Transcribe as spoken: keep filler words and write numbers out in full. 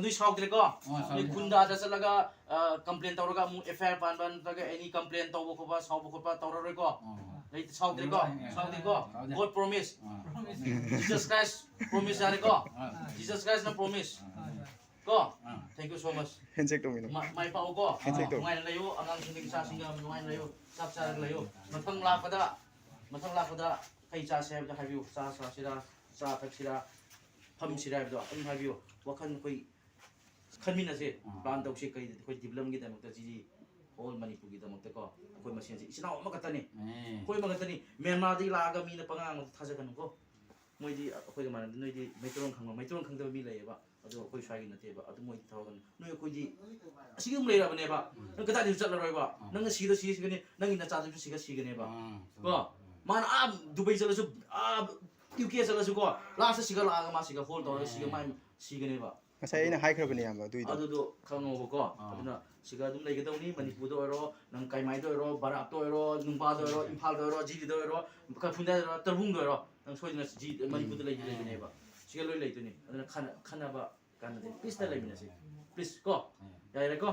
ꯅꯣꯏ ꯁꯥꯎꯗ꯭ꯔꯦꯀꯣ? ꯑꯣ, ꯁꯥꯎꯗꯦ꯫ ꯅꯣꯏ ꯈꯨꯟꯗ ꯑꯥꯗ ꯆꯠꯂꯒ ꯀꯝꯄ꯭ꯂꯦꯟ ꯇꯧꯔꯒ ꯑꯃꯨꯛ ꯑꯦꯐ ꯑꯥꯏ ꯑꯥꯔ ꯄꯥꯟꯕ ꯅꯠꯇ꯭ꯔꯒ ꯑꯦꯅꯤ ꯀꯝꯄ꯭ꯂꯦꯟ ꯇꯧꯕ ꯈꯣꯠꯄ, ꯁꯥꯎꯕ ꯈꯣꯠꯄ ꯇꯧꯔꯔꯣꯏꯀꯣ? ꯑꯣ꯫ ꯂꯩ ꯁꯥꯎꯗ꯭ꯔꯦꯀꯣ? ꯇꯧꯔꯔꯣꯏ꯫ ꯁꯥꯎꯗꯦꯀꯣ? ꯁꯥꯎꯗꯦ꯫ God promise. ꯑꯥ꯫ Jesus Christ promise ꯌꯥꯔꯦꯀꯣ? ꯑꯥ꯫ Jesus Christ ꯅ promise. ꯑꯥ꯫ ꯀꯣ? ꯑꯥ꯫ Thank you so much. ꯍꯦꯟꯁꯦꯛ ꯇꯧꯃꯤꯟꯅꯧ꯫ ꯃ- ꯃꯥꯏ ꯄꯥꯛꯎꯀꯣ? Handshake ꯇꯧ꯫ ꯅꯨꯡꯉꯥꯏꯅ ꯂꯩꯌꯨ꯫ ꯑꯉꯥꯡꯁꯤꯡꯗ, ꯏꯆꯥꯁꯤꯡꯒ ꯅꯨꯡꯉꯥꯏꯅ ꯂꯩꯌꯨ꯫ ꯆꯥꯛ ꯆꯥꯔꯒ ꯂꯩꯌꯨ꯫ ꯃꯊꯪ ꯂꯥꯛꯄꯗ, ꯃꯊꯪ ꯂꯥꯛꯄꯗ ꯀꯩ ꯆꯥꯁꯦ ꯍꯥꯏꯕꯗꯣ ꯍꯥꯏꯕꯤꯌꯨ꯫ ꯆꯥ ꯆꯥꯁꯤꯔꯥ, ꯆꯥ ꯊꯛꯁꯤꯔꯥ, ꯐꯝꯁꯤꯔꯥ ꯍꯥꯏꯕꯗꯣ ꯑꯗꯨꯝ ꯍꯥꯏꯕꯤꯌꯨ꯫ ꯋꯥꯈꯜ ꯑꯩꯈꯣꯏ ꯈꯟꯃꯤꯟꯅꯁꯦ꯫ ꯑꯥ꯫ ꯄ꯭ꯂꯥꯟ ꯇꯧꯁꯦ꯫ ꯀꯩ ꯑꯩꯈꯣꯏ ꯗꯤꯕꯂꯞꯃꯦꯟꯒꯤꯗꯃꯛꯇ ꯁꯤꯗꯤ, ꯍꯣꯜ ꯃꯅꯤꯄꯨꯔꯒꯤꯗꯃꯛꯇꯀꯣ꯫ ꯑꯩꯈꯣꯏ ꯃꯁꯦꯟꯁꯦ ꯏꯆꯤꯟ ꯏꯅꯥꯎ ꯑꯃꯈꯛꯇꯅꯤ꯫ ꯑꯦ꯫ ꯑꯩꯈꯣꯏ ꯑꯃꯈꯛꯇꯅꯤ꯫ ꯃ꯭ꯌꯥꯟꯃꯥꯔꯗꯒꯤ ꯂꯥꯛꯑꯒ ꯃꯤꯅ ꯄꯉꯥꯡ ꯑꯃꯗ ꯊꯥꯖꯒꯅꯨꯀꯣ꯫ ꯃꯣꯏꯗꯤ ꯑꯩꯈꯣꯏꯒ ꯃꯥꯟꯅꯗꯦ꯫ ꯅꯣꯏꯗꯤ ꯃꯩꯇꯩꯂꯣꯟ ꯈꯪꯕ, ꯃꯩꯇꯩꯂꯣꯟ ꯈꯪꯗꯕ ꯃꯤ ꯂꯩꯌꯦꯕ꯫ ꯑꯗꯣ ꯑꯩꯈꯣꯏ ꯁ꯭ꯋꯥꯏꯒꯤ ꯅꯠꯇꯦꯕ꯫ ꯑꯗꯨ ꯃꯣꯏꯗꯤ ꯊꯕꯛ ꯀꯟ-, ꯅꯣꯏ ꯑꯩꯈꯣꯏꯗꯤ ꯑꯁꯤꯗ ꯑꯗꯨꯝ ꯂꯩꯔꯕꯅꯦꯕ꯫ ꯅꯪ ꯀꯗꯥꯏꯗꯁꯨ ꯆꯠꯂꯔꯣꯏꯕ꯫ ꯑꯥ꯫ ꯅꯪꯅ ꯁꯤꯗ ꯁꯤꯔꯁꯨ ꯁꯤꯒꯅꯤ, ꯅꯪꯒꯤ ꯅꯆꯥꯗꯨꯁꯨ ꯁꯤꯒ ꯁꯤꯒꯅꯦꯕ꯫ ꯑꯥ, ꯀꯣ? ꯆꯨꯝꯃꯦ꯫ ꯃꯥꯅ ꯑꯥ ꯗꯨꯕꯩ ꯆꯠꯂꯁꯨ, ꯑꯥ ꯌꯨ ꯀꯦ ꯆꯠꯂꯁꯨꯀꯣ, ꯂꯥꯁꯇ ꯁꯤꯒ ꯂꯥꯛꯑꯒ ꯃꯥ ꯁꯤꯒ ꯍꯣꯜ ꯇꯧꯔꯒ ꯁꯤꯒ ꯃꯥꯏ ꯁꯤꯒꯅꯦꯕ꯫ ꯉꯁꯥꯏ ꯑꯩꯅ ꯍꯥꯏꯈ꯭ꯔꯕꯅꯦ, ꯏꯌꯥꯝꯕ, ꯑꯗꯨꯏꯗꯣ꯫ ꯑꯗꯨꯗꯣ ꯈꯪꯉꯣꯕꯀꯣ꯫ ꯑꯥ꯫ ꯑꯗꯨꯅ ꯁꯤꯒ ꯑꯗꯨꯝ ꯂꯩꯒꯗꯧꯅꯤ꯫ ꯃꯅꯤꯄꯨꯔꯗ ꯑꯣꯏꯔꯣ, ꯅꯪ ꯀꯩꯃꯥꯏꯗ ꯑꯣꯏꯔꯣ, ꯕꯔꯥꯛꯇ ꯑꯣꯏꯔꯣ, ꯅꯨꯡꯕꯥꯗ ꯑꯣꯏꯔꯣ, ꯏꯝꯐꯥꯜꯗ ꯑꯣꯏꯔꯣ, ꯖꯤꯔꯤꯗ ꯑꯣꯏꯔꯣ, ꯀꯩꯐꯨꯟꯗ ꯑꯣꯏꯔꯣ, ꯇꯔꯕꯨꯡꯗ ꯑꯣꯏꯔꯣ, ꯅꯪ ꯁꯣꯏꯗꯅ ꯖꯤ-, ꯃꯅꯤꯄꯨꯔꯗ ꯂꯩꯗꯤ ꯂꯩꯒꯅꯦꯕ꯫ ꯁꯤꯒ ꯂꯣꯏ ꯂꯩꯗꯣꯏꯅꯤ꯫ ꯑꯗꯨꯅ ꯈꯟꯅ-, ꯈꯟꯅꯕ ꯀꯥꯟꯅꯗꯦ꯫ ꯄꯤꯁꯇ ꯂꯩꯃꯤꯟꯅꯁꯤ꯫ ꯄꯤꯁ ꯀꯣ? ꯌꯥꯏꯔꯦꯀꯣ?